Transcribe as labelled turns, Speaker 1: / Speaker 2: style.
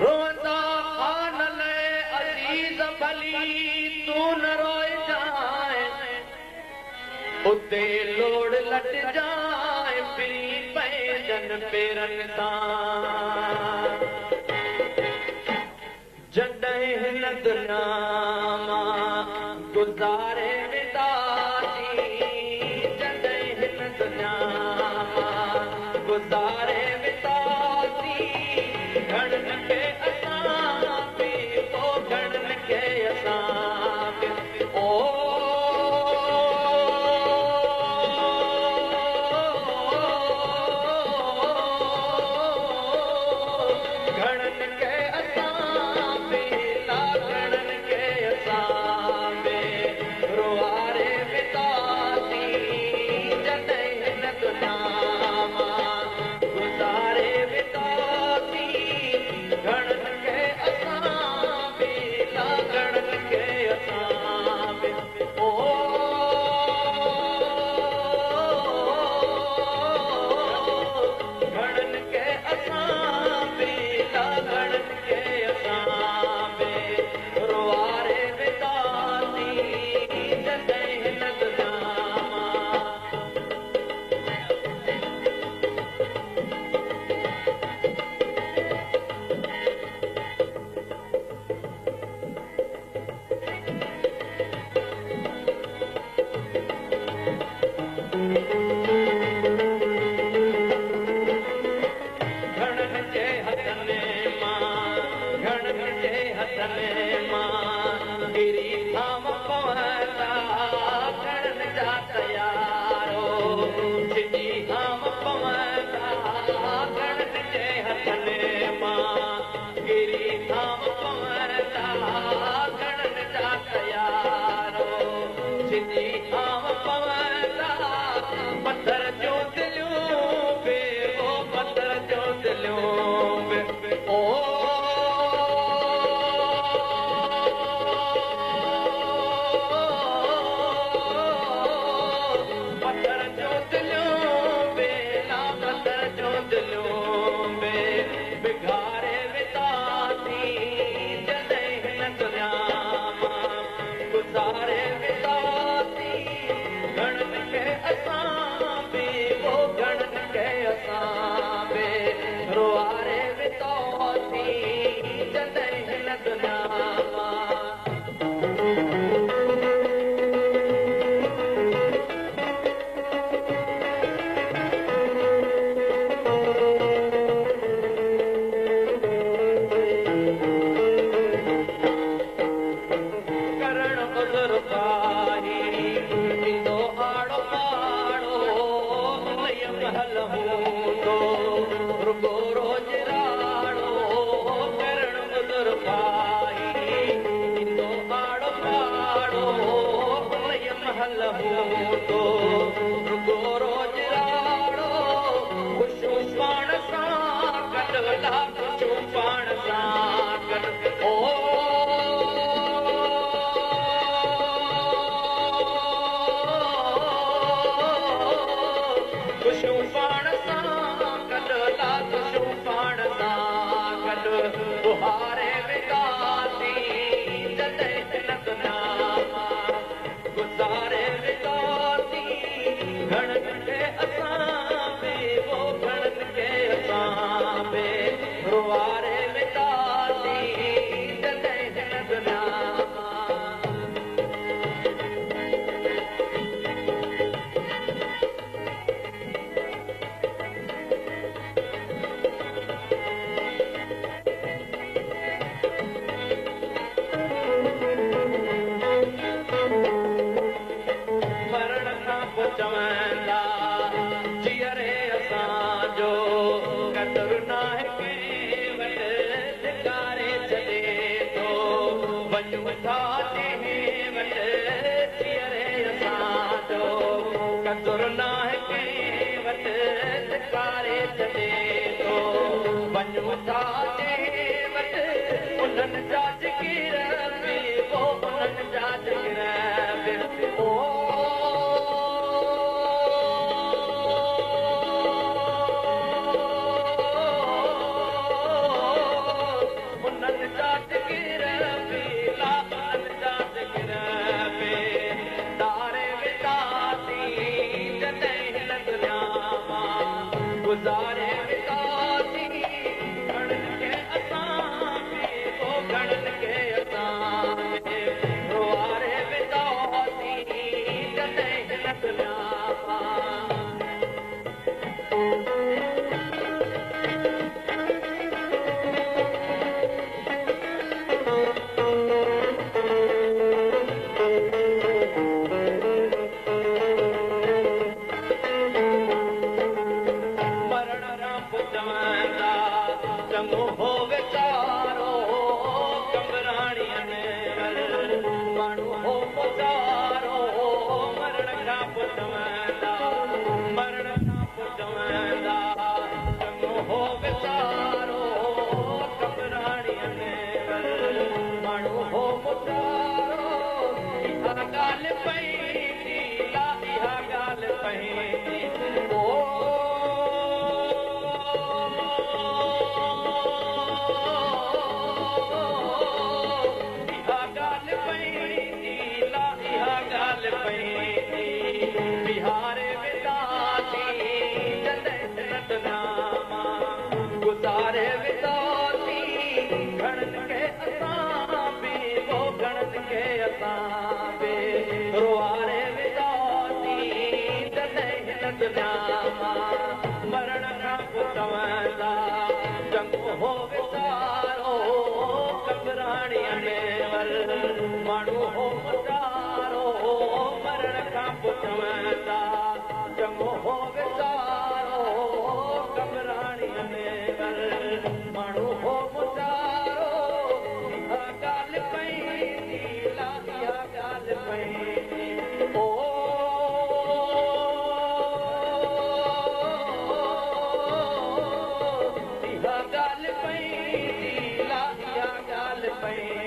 Speaker 1: रोअंदा खान लाइ अज़ीज़ भली तूं न रोइजांइ, उते लोड़ लटजांइ फिरी पंहिंजनि पेरनि तां। जॾहिं हिन दुनिया मां गुज़ारे वेंदासीं, जॾहिं हिन दुनिया मां गुज़ारे वेंदासीं, घणनि खे असां बि पोइ घणनि खे असां बि ओ घणनि खे असां बि ला घणनि खे असां बि रुआरे वेंदासीं, जॾहिं हिन दुनिया मां गुज़ारे वेंदासीं, घणनि खे असां बि ला घणनि खे असां बि ओ घणनि खे असां बि ला घणनि खे असां बि रुआरे वेंदासीं, जॾहिं हिन दुनिया मां। घणनि जे हथनि मां, घणनि जे हथनि मां गिरी थाम पवंदा, घणनि जा तयारो छिजी थाम पवंदा, घणनि जे हथनि मां गिरी थाम पवंदा, घणनि जा तयारो छिजी थाम पवंदा, पथर जूं दिलियूं बि ओ पथर जूं दिलियूं बि ओ पथर जूं दिलियूं बि ला पथर जूं दिलियूं बि बिघारे वेंदासीं, जॾहिं हिन दुनिया मां गुज़ारे वेंदासीं, घणनि खे असां बि ओ घणनि खे असां बि रुआरे वेंदासीं, जॾहिं हिन दुनिया मां। करण उज़र ख़्वाही ईंदो आड़ो पाड़ो, उन्हीअ महिल हूंदो रुगो रोज़ राड़ो। करण उज़र ख़्वाही ईंदो आड़ो पाड़ो, उन्हीअ महिल हूंदो रुगो रोज़ राड़ो। ख़ुशियूं पाण सां गॾु ला ख़ुशियूं पाण सां गॾु ओ ख़ुशियूं पाण सां गॾु ला ख़ुशियूं पाण सां गॾु बुहारे वेंदासीं, जॾहिं हिन दुनिया मां गुज़ारे वेंदासीं, घणनि खे असां बि ओ घणनि खे असां बि रुआरे वेंदासीं, जॾहिं हिन दुनिया मां। मरण खां पोइ चवंदा जीअरे असांजो क़दुरु नाहे कंहिं वटि, धिकारे छॾे थो वञूं था जंहिं वटि, जीअरे असांजो क़दुरु नाहे कंहिं वटि, धिकारे छॾे थो वञूं था जंहिं वटि, उन्हनि जा जिगर बि पोइ उन्हनि जा जिगर बि ओ جا ذڪر به، لا انهن جا ذڪر به تاري وڌاسين جڏهن هن دنيا مان گذاري وڌاسين. گهڻن کي اسان به، او گهڻن کي اسان به روئاري وڌاسين جڏهن هن دنيا مان. مرڻ کان پوءِ چوندا چڱو هو ويچارو قمبراڻي انور، ماڻهو هو موچارو. مرڻ کان پوءِ چوندا، مرڻ کان پوءِ چوندا چڱو هو ويچارو قمبراڻي انور، ماڻهو هو موچارو. اها ڳالهه پئي ٿي، لا اها ڳالهه پئي ٿي، او اها ڳالهه پئي ٿي، لا اها ڳالهه پئي ٿي. بيهاري وڌاسين جڏهن هن دنيا مان گذاري وڌاسين. گهڻن کي اسان به، او گهڻن کي اسان به روئاري وڌاسين جڏهن هن دنيا مان. مرڻ کان پوءِ چوندا چڱو هو ويچارو قمبراڻي انور، ماڻهو هو موچارو. مرڻ کان پوءِ چوندا چڱو هو ويچارو قمبراڻي انور، ماڻهو هو موچارو. اها ڳالهه پئي ٿي، لا اها ڳالهه پئي ٿي، او اها ڳالهه پئي ٿي، لا اها ڳالهه پئي